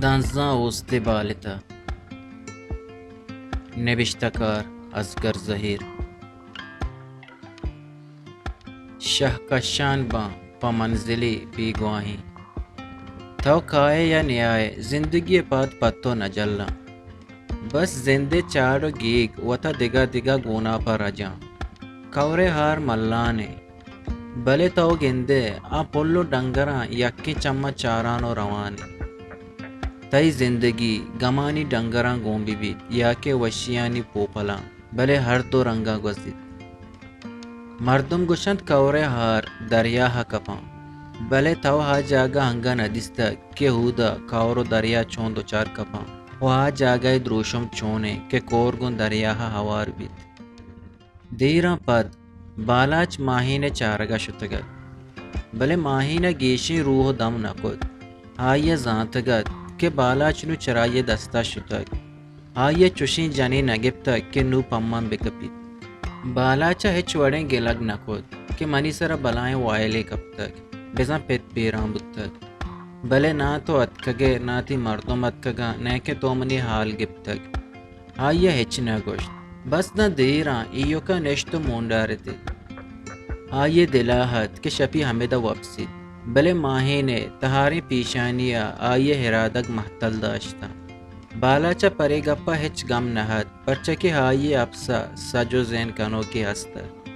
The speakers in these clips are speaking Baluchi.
دنزاں اوست ءِ بالت ءَ۔ نبشتہ کار: اصغر زہیر۔ شہ کشان باں پہ منزلے بیگواہیں۔ تو کائے یا نیائے، زندگی ءِ پاد پہ تو نہ جلاں۔ بس زند ءِ چاڑ ءُ گیگ وت ءَ دگہ دگہ گوناپ ءَ رجاں۔ کئور ءِ ہار ملان اِنت، بلے تو گندئے آ پل ءُ ڈنگراں یکیں چم ءَ چاران ءُ روان اِنت۔ تئی زندگی گمانی ڈنگراں گون بہ بیت یا کہ وشیانی پوپلاں، بلے ہر دو رنگاں گوزیت۔ مردم گوشنت کئور ءِ ہار دریا ءَ کپاں، بلے تو آ جاگہ انگہ نہ دیستگ کہ اودا کئور ءُ دریا چون دچار کپاں ءُ آ جاگہ ءِ دروشم چون اِنت کہ کئور گوں دریا ءَ ہوار بیت۔ دیراں پد بالاچ ماہین ءِ چارگ ءَ شتگ اَت، بلے ماہین ءَ گیشیں روہ ءُ دم نہ کت۔ آئی ءَ زانتگ اَت کہ بالاچ نوں چرائی ءِ دست ءَ شتگ۔ آئی ءَ چشیں جنے نہ گپتگ کہ نوں پمن بہ کپیت۔ بالاچ ءَ ہچ وڑیں گلگ نہ کت کہ منی سر ءَ بلاہیں وائلے کپتگ، بزاں پت بیران بوتگ۔ بلے ناں تو اتکگ ئے، ناں تئی مردم اتکگ اَنت، نئیکہ تو منی ہال گپتگ۔ آئی ءَ ہچ نہ گوشت، بس داں دیراں ایوک ءَ نشت ءُ مونڈارت ئِے۔ آئی ءِ دل ءَ اَت کہ شپی ہمدا وپسیت، بلے ماہین ءِ تہاریں پیشانی ءَ آئی ءِ ارادگ مہتل داشت اَنت۔ بالاچ ءَ پرے گپ ءَ ہچ گم نہ اَت، پرچا کہ آئی ءِ اپس ءَ سج ءُ زین کنوکے ہست اَت۔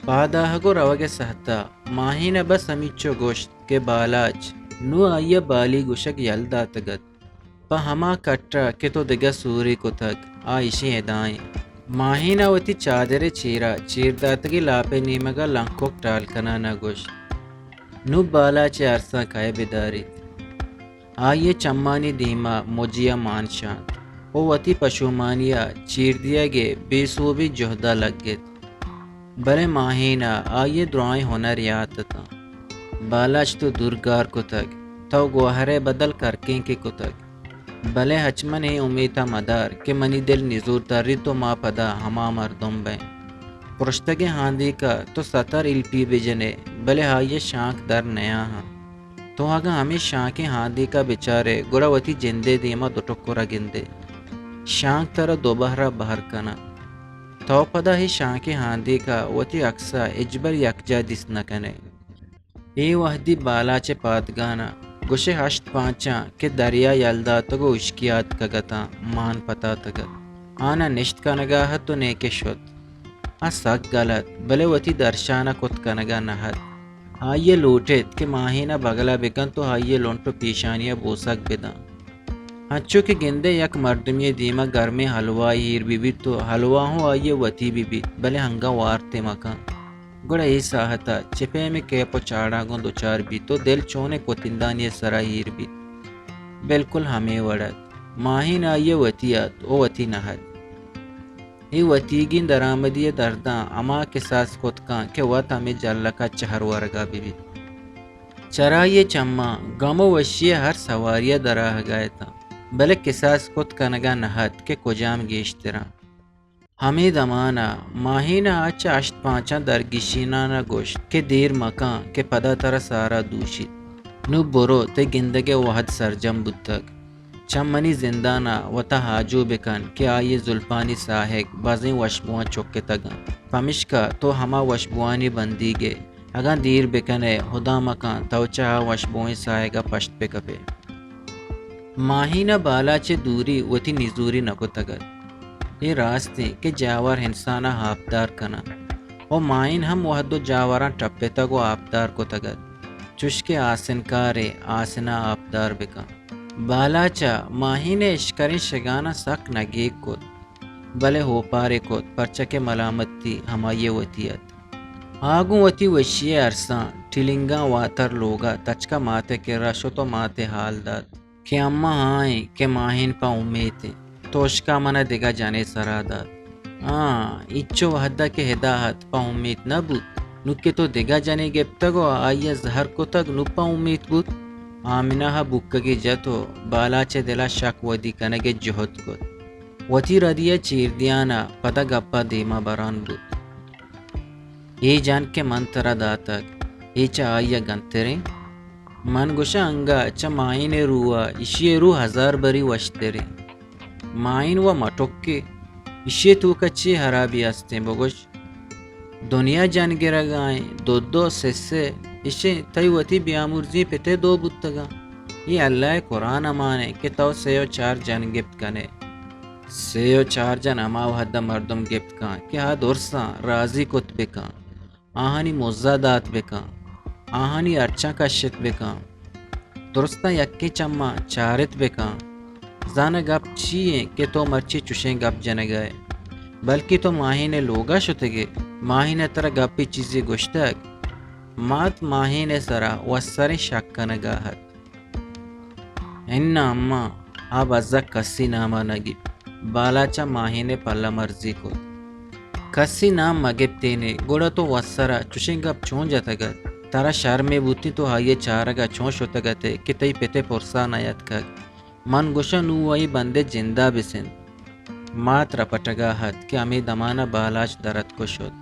پاد آہگ ءُ روگ ءِ سہت ءَ ماہین ءَ بس ہمینچو گوشت کہ بالاچ، نوں آئی ءَ بالی گوشگ یل داتگ اَت۔ پہ ہما کٹ ءَ کہ تو دگہ سورے کتگ، آ ایشی ءِ ادا اِنت۔ ماہین ءَ وتی چادر ءِ چیر ءَ چیر داتگیں لاپ ءِ نیمگ ءَ لنکک ٹال کنان ءَ گوشت، نوں بالاچ ءِ ارساں کئے بداریت؟ آئی ءِ چمانی دیم ءَ مجی ءَ مان شانت ءُ وتی پشومانی ءَ چیر دیگ ءِ بے سوبیں جہد ءَ لگت۔ بلے ماہین ءَ آئی ءِ درائیں ہنر یات اتاں۔ بالاچ تو دور گار کتگ، تو گوہر ءِ بدل کرکینکے کتگ۔ بلے اچ من اے امیت ءَ مدار کہ منی دل نزور تریت ءُ ما پدا ہما مردم بئیں۔ پرشتگیں ہاندیک ءَ تو ستر ایلپی بجن ئے، بلے آئی ءِ شانک در نیاہاں۔ تو اگاں ہمے شانکیں ہاندیک ءَ بچار ئے، گڑا وتی جند ءِ دیم ءَ دو ٹکر ءَ گند ئے۔ شانک ترا دو بہر ءَ بہر کناں۔ تو پدا اے شانکیں ہاندیک ءَ وتی اکس ءَ ہچبر یکجاہ دیست نہ کن ئے۔ اے وہدی بالاچ ءِ پادگان ءَ گوش ئے ہشت پانچاں کہ دریا یل داتگ ءُ ہشکی آتکگ اتاں، مان پتاتگ ات۔ آ نہ نشت کنگ ءَ ات ءُ نئیکہ شت۔ آ سک گل ات، بلے وتی درشان ءَ کت کنگ ءَ نہ ات۔ آئی ءَ لوٹ ایت کہ ماہین ءَ بگل ءَ بہ کنت ءُ آئی ءِ لنٹ ءُ پیشانی ءَ بوسگ بہ دنت۔ انچو کہ گندئے یک مردمے ءِ دیم ءَ گرمیں ہلوا ایر بہ بیت ءُ ہلوا ہوں آئی ءِ وتی بہ بیت، بلے انگہ وارت ئے مہ کنت۔ گڑا اے ساہت ءَ چہ پیمیں کیپ ءُ چاڑاں گوں دچار بیت ءُ دل چونیں کتندانی ءِ سرا ایر بیت۔ بلکل ہمے وڑ ات۔ ماہین آئی ءِ وتی ات ءُ وتی نہ ات۔ اے وتیگیں درآمدی ءِ درداں ہما کساس کت کنت کہ وت ہمے جلک ءَ چہر ورگ ءَ بہ بیت۔ چرائی ءِ چماں گم ءُ وشی ءِ ہر سواری ءَ در آہگ ءَ اتاں، بلے کساس کت کنگ ءَ نہ ات کہ کجام گیشتراں۔ ہمے دمان ءَ ماہین ءَ آ چہ ہشت پانچاں درگیشینان ءَ گوشت کہ دیر مکن کہ پدا ترا سارا دوشیت۔ نوں برو، تئی گندگ ءِ وہد سرجم بوتگ۔ چہ منی زندان ءَ وتا آجو بکن کہ آئی ءِ زلپانی ساہگ بازیں وشبواں چکتگ انت۔ پمشکا تو ہما وشبوانی بندیگ ئے۔ اگاں دیر بکن ئے، ہدا مکن تو چہ آ وشبوئیں ساہگ ءَ پشت بکپ ئے۔ ماہین ءَ بالاچ ءِ دوری وتی نزوری نہ کتگ ات۔ اے راست انت کہ جاور انسان ءَ آپدار کناں۔ و ماہین ہم وہد و جاوراں ٹپتگ و آپدار کتگ ات۔ چوش کہ آسنکارے آسن ءَ آپدار بکن۔ بالاچ ءَ ماہین ءِ اشکریں شگاناں سک نگیگ کت، بلے ہوپارے کت، پرچا کہ ملامتی ہمائی ءِ وتی ات۔ آ گوں وتی وشی ءِ ارساں ٹلنگاں واتر لوگ ءَ تچک ءَ مات ءِ کرا شت و مات ءَ ہال دات کہ اماں آ ایں کہ ماہین پہ امیت انت۔ تو اشکا من ءَ دگہ جنے سرا دات۔ آں، اینچو وہد ءَ کہ ادا ات پہ امیت نہ بوت۔ نوں کہ تو دگہ جنے گپتگ و آئی ءَ زہر کتگ، نوں پہ امیت بوت۔ آمنہ ءَ بوکگے جت و بالاچ ءِ دل ءَ شک ودی کنگ ءِ جہد کت۔ وتی ردی ءَ چیر دیان ءَ پدا گپ ءَ دیما بران بوت۔ اے جان کہ من ترا داتگ، اے چہ آئی ءَ گنتریں؟ من گوشاں انگا چہ ماہین ء رو ء ایشی ء رو ہزار بری وشتریں۔ ماہین و مٹکے، ایشی ء توکا چی ہرابی ہستیں بگوش؟ دنیا جن گرگائیں، دو دو سے سے، ایشی تئی وتی بیامرزی پتے دو بوتگاں۔ اے اللہ ء قرآن امان انت کہ تو سے و چار جن گپت کنے۔ سے و چار جن ہما وہد ء مردم گپت کن کہ آ درساں راضی کت بکن۔ آہانی مزا دات بکن، آہانی ہرچاں کشت بکن، درستاں یکیں چماں چارت بکن۔ زاناں گپ چی انت کہ تو مرچی چشیں گپ جنگا ئے؟ بلکیں تو ماہین ء لوگا شتگے، ماہین ء ترا گپے چیزے گوشتگ؟ مات ماہین ء سرا وسریں شک کنگا ات۔ اناں اماں، آ بزگ کسی نام ء نہ گیپت۔ بالاچ ء ماہین ء پلہ مرزی کت۔ کسی نام مہ گپتینے، گڑا تو وسرا چشیں گپ چون جتگ ات؟ ترا شرمے بوتیں تو آئی ء چارگ ء چون شتگ ات ئے کہ تئی پت ء پرسا نہ یتکگ؟ من گوشاں نوں اے بندے جندا بسند۔ مات رپٹگا ات کہ ہمے دمان ء بالاچ در اتک و شت۔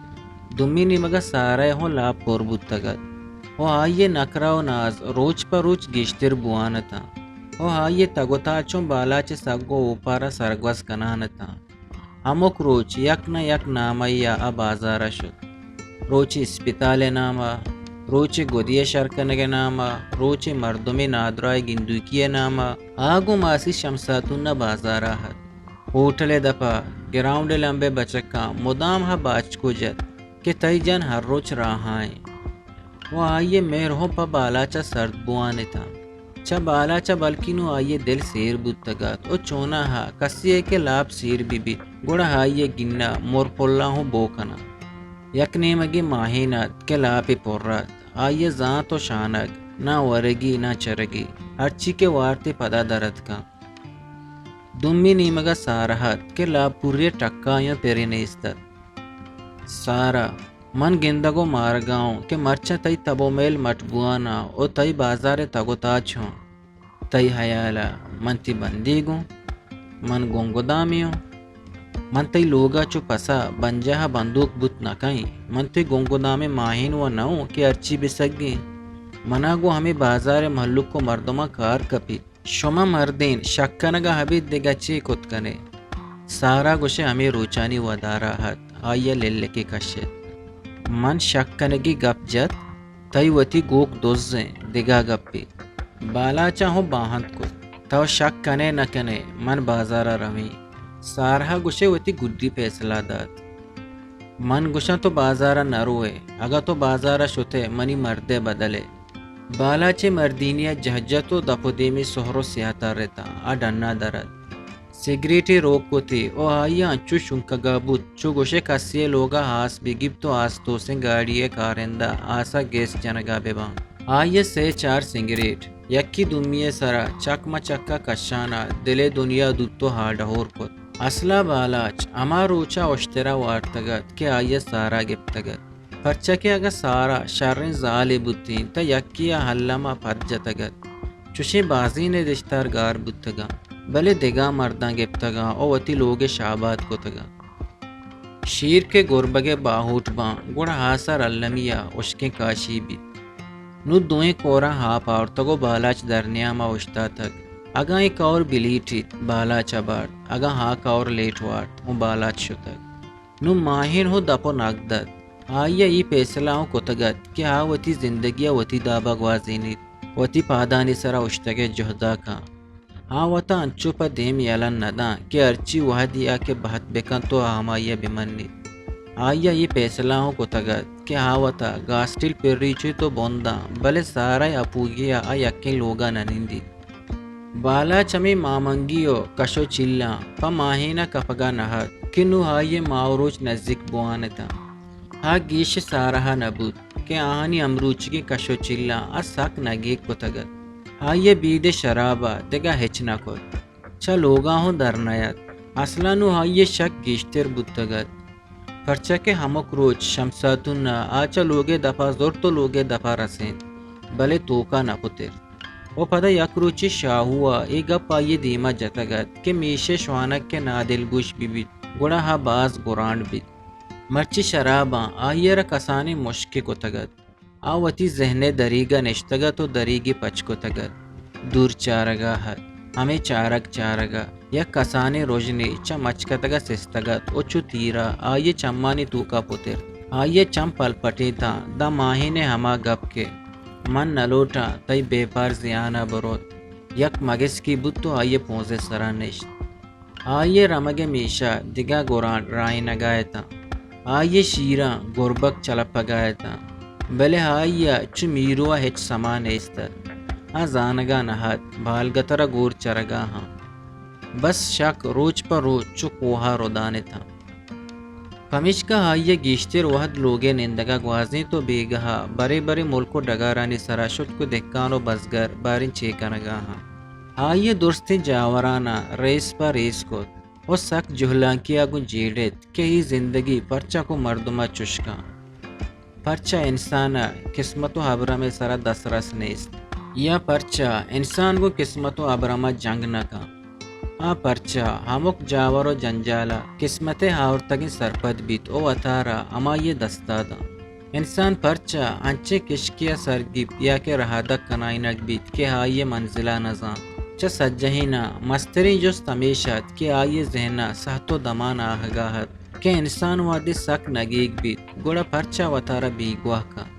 دومی نیمگ ء سارہ ء ہوں لاپ پر بوتگ ات و آئی ء نکرہ و ناز روچ پہ روچ گیشتر بوان اتاں و آئی ء تگ و تال چون بالاچ ء سگ و اوپار ء سرگوز کنان اتاں۔ ہمک روچ یک نہ یک نامے ء آ بازار ء شت۔ روچے اسپتال ء نام ء، روچے گدی ء شر کنگ ء نام ء، روچے مردمے نادراہ ء گندوکی ء نام ء، آ گوں ماسی شمساتون ء بازار ء ات۔ ہوٹل ء دپ ء گراؤنڈ ء لمب ء بچکاں مدام ء باچکو جت کہ تئی جن ہر روچ راہ ء انت۔ و آئی ء مہر ہوں پہ بالاچ ء سرد بوان اتاں۔ چہ بالاچ ء بلکیں نوں آئی ء دل سیر بوتگ ات و چوناہا کسے ء کہ لاپ سیر بہ بیت، گڑا آئی ء گینہ مر پلاں ہوں بو کناں۔ یک نیمگے ماہین ات کہ لاپے پر ات۔ آئی ء زانت و شانگ، ناں ورگی ناں چرگی، ہرچی کہ وارت ئے پدا در اتکاں۔ دومی نیمگ ء سارہ ات کہ لاپ پوری ء ٹکایاں پرے نیست ات۔ سارہ! من گندگ و مارگا اوں کہ مرچاں تئی تب و میل مٹ بوان ء و تئی بازار ء تگ و تاچ ہوں۔ تئی ہیال ء من تئی بندیگ اوں؟ من گنگدامے اوں؟ من تئی لوگ ء چو پس ء بنجاہ ء بندوک بوت نہ کئیں۔ من تئی گنگدامیں ماہین و نہ اوں کہ ہرچی بہ سگیں۔ من ء گوں ہمے بازار ء مہلوک و مردماں کار کپیت۔ شما مردین شک کنگ ء ابید دگہ چے کت کن ئے؟ سارا گوش ئے ہمے روچانی ودار ء ات، آئی ء للکے کش ات۔ من شک کنگی گپ جت، تئی وتی گوک دز انت، دگہ گپے۔ بالاچ ء ہوں باہند کت، تو شک کن ئے نہ کن ئے، من بازار ء رویں۔ سارا گوش ئے وتی گڈی پیسلہ دات۔ من گوشاں تو بازار ء نہ روئے، اگاں تو بازار ء شت ئے منی مرد ء بدل ئے۔ بالاچ ء مردینی ء جہجت و دپ و دیمی سہر و سیاہ ترتاں، آ ڈنا در ات۔ سگریٹے روک کتی و آئی ء انچو شنکگا بوت، چو گوشے کسے ء لوگ ء آس بہ گیپت و آس توسیں گاڑی ء کارندہ آس ء گیس جنگا بہ باں۔ آئی ء سے چار سگریٹ یکی دومی ء سرا چک مہ چک ء کشان ء دل ء دنیا دوت و ہاڈ ہور کت۔ اسلا بالاچ ہما روچ ء اشترا وارتگ ات کہ آئی ء سارا گپتگ ات۔ پرچا کہ اگاں سارا شریں زالے بوتیں، تہ یکے ء الم ء پد جتگ ات۔ چشیں بازینے دشتار گار بوتگاں، بلے دگہ مرداں گپتگاں و وتی لوگ ء شاباد کتگاں۔ شیر کہ گربگ ء باہوٹ باں، گڑا آس ء المی ء ہشکیں کاشی بیت۔ نوں دوئیں کوراں آپ آورتگ و بالاچ در نیام ء اوشتاتگ۔ اگاں اے کور بلیٹیت، بالاچ ء بارت، اگاں آ کور لیٹ وارت، اوں بالاچ شتگ۔ نوں ماہین ہوں دپ و نگد ات۔ آئی ء اے پیسلہ ہوں کتگ ات کہ آ وتی زندگی ء وتی داب ء گوازینیت، وتی پادانی سرا اوشتگ ء جہد ء کن۔ آ وتا انچو پہ دیم یلہ نہ داں کہ ہرچی وہدی ء کہ بہت بہ کنت و ہمائی ء بہ منیت۔ آئی ء اے پیسلہ ہوں کتگ ات کہ آ وتا گاسٹل پریچیت و بنداں، بلے سارہ ء اپوگی ء آ یکیں لوگ ء نہ نندیت۔ بالاچ ہمے مامنگی و کش و چیلاں پہ ماہین ء کپگ ء نہ ات کہ نوں آئی ء ماہ و روچ نزیک بوان اتاں۔ آ گیش سارہ ء نہ بوت کہ آہانی ہمروچگیں کش و چیلاں آ سک نگیگ کتگ ات۔ آئی ء بید ء شراب ء دگہ ہچ نہ کت۔ چہ لوگاں ہوں در نیات۔ اسلاں نوں آئی ء شک گیشتر بوتگ ات۔ پرچا کہ ہمک روچ شمساتون ء آ چہ لوگ ء دپ ء زرت و لوگ ء دپ ء رسینت، بلے توک ء نہ پترت۔ و پدا یک روچے شاہو ء اے گپ آئی ء دیم ء جتگ ات کہ میشے شوانگ کہ نادلگوش بہ بیت، گڑا آ باز گرانڈ بیت۔ مرچی شراباں آئی ء را کسانیں مشکے کتگ ات۔ آ وتی ذہن ءِ دریگ ءَ نشتگ ات ءُ دریگے پچ کتگ ات۔ دور چارگ ءَ ات۔ ہمے چارگ چارگ ءَ یک کسانیں رژنے چہ مچکتگ ءَ سستگ ات ءُ چو تیر ءَ آئی ءِ چمانی توک ءَ پترت۔ آئی ءِ چم پلپٹیتاں، داں ماہین ءِ ہما گپ کہ من نہ لوٹاں تئی بیپار زیان ءَ بروت، یک مگسکے بوت ءُ آئی ءِ پونز ءِ سرا نشت۔ آئی ءِ رمگ ءِ میشا دگہ گورانڈ رائینگ ءَ اتاں۔ آئی ءِ شیراں گربگ چلپگ ءَ اتاں۔ بلے آئی ءَ چو میرو ءَ ہچ سما نیست ات۔ آ زانگ ءَ نہ ات، بالگتر ءَ گور چرگ ءَ آں۔ بس شک روچ پہ روچ چو کوہ ءَ رودان اتاں۔ پمیشکا آئی ءَ گیشتر وہد لوگ ءِ نندگ ءَ گوازینت ءُ بیگاہ ءَ برے برے ملک ءُ ڈگارانی سرا شت کہ دہکان ءُ بزگر باریں چے کنگ ءَ آں۔ آئی ءَ درستیں جاوراناں ریس پہ ریس کت ءُ سک جہلانکی ءَ گوں جیڑت کہ اے زندگی پرچا گوں مردم ءَ چش کن؟ پرچا انسان ءَ قسمت ءُ ابرم ءِ سرا دسترس نیست؟ یا پرچا انسان گوں قسمت ءُ ابرم ءَ جنگ نہ کن؟ آ پرچا ہمک جاور ءُ جنجال ءَ قسمت ءِ آورتگیں سرپد بیت ءُ وتارا ہمائی ءِ دست ءَ دنت؟ انسان پرچا انچیں کشکے ءَ سر گیپت یا کہ رہادگ کنائینگ بیت کہ آئی ءِ منزل ءَ نہ زانت؟ چہ سجہیناں مستریں جست ہمیش ات کہ آئی ءِ ذہن ءَ سہت ءُ دمان آہگ ءَ ات کہ انسان وہدے سک نگیگ بیت، گڑا پرچا وتارا بیگواہ کنت؟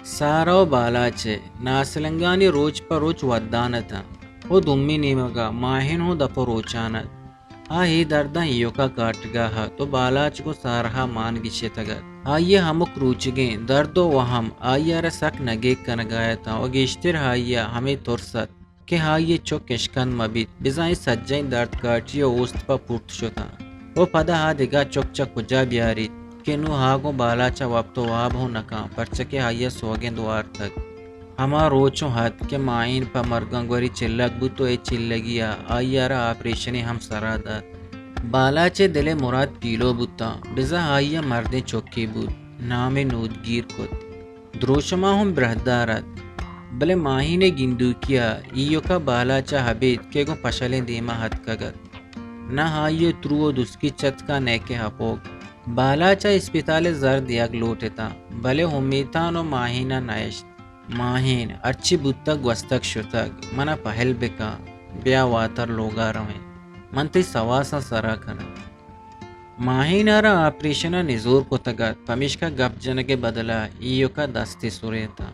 سارا ءُ بالاچ ءِ ناسلنگانی روچ پہ روچ ودان اتاں ءُ دومی نیمگ ءَ ماہین ہوں دپ ءُ روچان ات۔ آ اے درداں ایوکا کاٹگ ءَ ات ءُ بالاچ گوں سارہ ءَ مان گیشتگ ات۔ آئی ءِ ہمک روچگیں درد ءُ وہم آئی ءَ را سک نگیگ کنگ ءَ اتاں ءُ گیشتر آئی ءَ ہمے ترس ات کہ آئی ءِ چک اشکند مہ بیت، بزاں اے سجہیں درد کاٹی ءُ اوست پہ پورت شتاں ءُ پدا آ دگہ چک چہ کجا بیاریت کہ نوں آ گوں بالاچ ءَ وپت ءُ واب ہوں نہ کن، پرچا کہ آئی ءَ سوگند وارتگ۔ ہما روچ اوں ات کہ ماہین پہ مرگاں گوری چلگ بوت ءُ اے چلگی ءَ آئی ءَ را آپریشنے ہم سرا دات۔ بالاچ ءِ دل ءِ مراد پیلو بوتاں، بزاں آئی ءَ مردیں چکے بوت، نام ئے نودگیر کت۔ دروشم ءَ ہم براہدار ات، بلے ماہین ءِ گندوکی ءَ ایوک ءَ بالاچ ءَ ابید کہ گوں پشلیں دیم ءَ اتکگ ات۔ نہ آئی ءِ ترو ءُ دسکی چتکاں نئیکہ ہپوک۔ بالاچ ءَ اسپتال ءِ زر دیگ لوٹ اتاں، بلے امیتان ءُ ماہین ءَ نہ اشت۔ ماہین، ہرچی بوتگ گوستگ شتگ، من ءَ پہل بکن، بیا واتر لوگ ءَ رویں، من تئی سواساں سرا کناں۔ ماہین ءَ را آپریشن ءَ نزور کتگ ات، پمیشکا گپ جنگ ءِ بدل ءَ ایوک ءَ دستے سرینتاں۔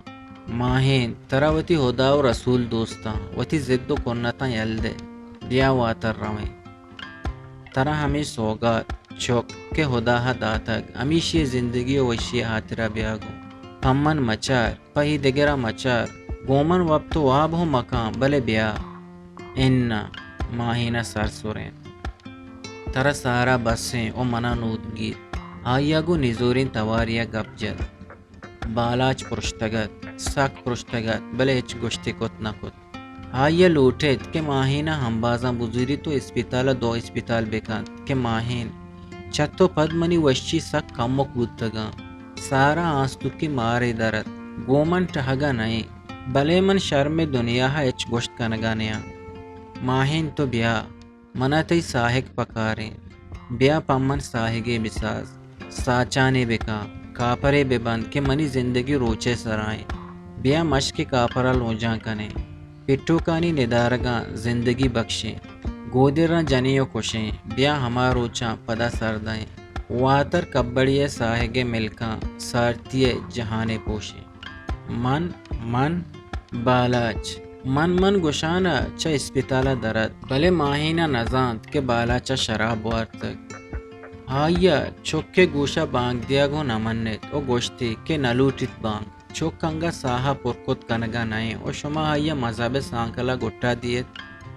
ماہین، ترا وتی ہدا ءُ رسول دوستاں، وتی زد ءُ کنتاں یل دے، بیا واتر رویں۔ ترا ہمے سوگات، چک کہ ہدا ءَ داتگ، ہمیشی ءِ زندگی ءُ وشی ءِ ہاترا بیا گوں۔ پمن مچار، پہ اے دگر ءَ مچار، گوں من وپت ءُ واب ہوں مکن، بلے بیا۔ اناں، ماہین ءَ سر سرینت۔ ترا سارا بس ایں ءُ من ءَ نودگیر۔ آئی ءَ گوں نزوریں توارے ءَ گپ جت۔ بالاچ پرشتگ ات، سک پرشتگ ات، بلے ہچ گوشتے کت نہ کت۔ آئی ءَ لوٹیت کہ ماہین ءَ ہمبازاں بزوریت ءُ اسپتال ءَ دو اسپتال بکنت کہ ماہین، چہ تو پد منی وشی سک کمک بوتگاں۔ سارا آستونکیں مارے در ات، گوں من ٹہگ ءَ نہ ایں، بلے من شرم ءِ دنیا ءَ ہچ گوشت کنگ ءَ نیاں۔ ماہین تو بیا، من ءَ تئی ساہگ پکاریں۔ بیا پہ من ساہگے بساز۔ ساچانے بکن، کاپرے ببند کہ منی زندگی روچ ءِ سرا ایں۔ بیا مشکے کاپر ءَ لونجان کنیں۔ پٹوکانی ندارگاں زندگی بکشیں۔ گودراں جنیں ءُ کشیں۔ بیا ہما روچاں پدا سر دئیں۔ واتر کبڑی ءِ ساہگ ءِ ملکاں سارتی ءِ جہانے پوشیں۔ من، من، بالاچ، من، من گوشان ءَ چہ اسپتال ءَ در ات، بلے ماہین ءَ نہ زانت کہ بالاچ ءَ شراب وارتگ۔ آئی ءَ چک ءِ گوش ءَ بانگ دیگ ءَ نہ منت ءُ گوشتی کہ نہ لوٹیت بانگ۔ چک انگت ساہ ءَ پر کت کنگ ءَ نہ ایں ءُ شما آئی ءَ مذہب ءِ سانکل ءَ گٹا دیت۔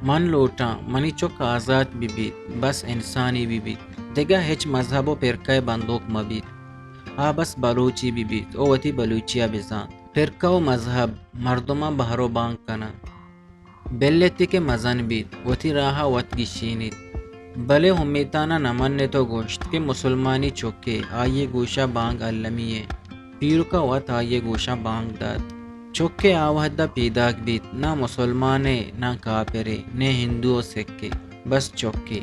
من لوٹاں منی چک آزات بہ بیت، بس انسانے بہ بیت، دگہ ہچ مذہب ءُ پرکہ ءِ بندوک مہ بیت۔ آ بس بلوچے بہ بیت ءُ وتی بلوچی ءَ بزانت۔ پرکہ ءُ مذہب مردماں بہر ءُ بانگ کننت۔ بل اتی کہ مزن بیت، وتی راہ ءَ وت گیشینیت۔ بلے امیتان ءَ نہ منت ءُ گوشت کہ مسلمانی چکے، آئی ءِ گوش ءَ بانگ المی ایں۔ پیرک ءَ وت آئی ءِ گوش ءَ بانگ دات۔ چکے آ وہد ءَ پیداک بیت، نہ مسلمانے، نہ کاپرے، نہ ہندو ءُ سکھے، بس چکے۔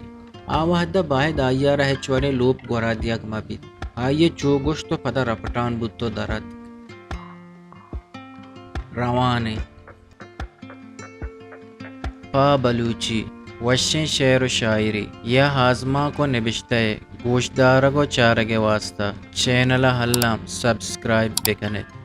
آ وہد ءَ باید آئی ءَ را ہچ وڑیں لوپ گورا دیگ مہ بیت۔ آئی ءَ چو گوشت ءُ پدا رپٹان بوت ءُ در اتک۔ روان اِنت۔ پہ بلوچی وشیں شعر ءُ شاعری یا آزمانک ءُ نبشتہ ءِ گوشدارگ ءُ چارگ ءِ واستہ چینل ءَ الم سبسکرائب بہ کن ات۔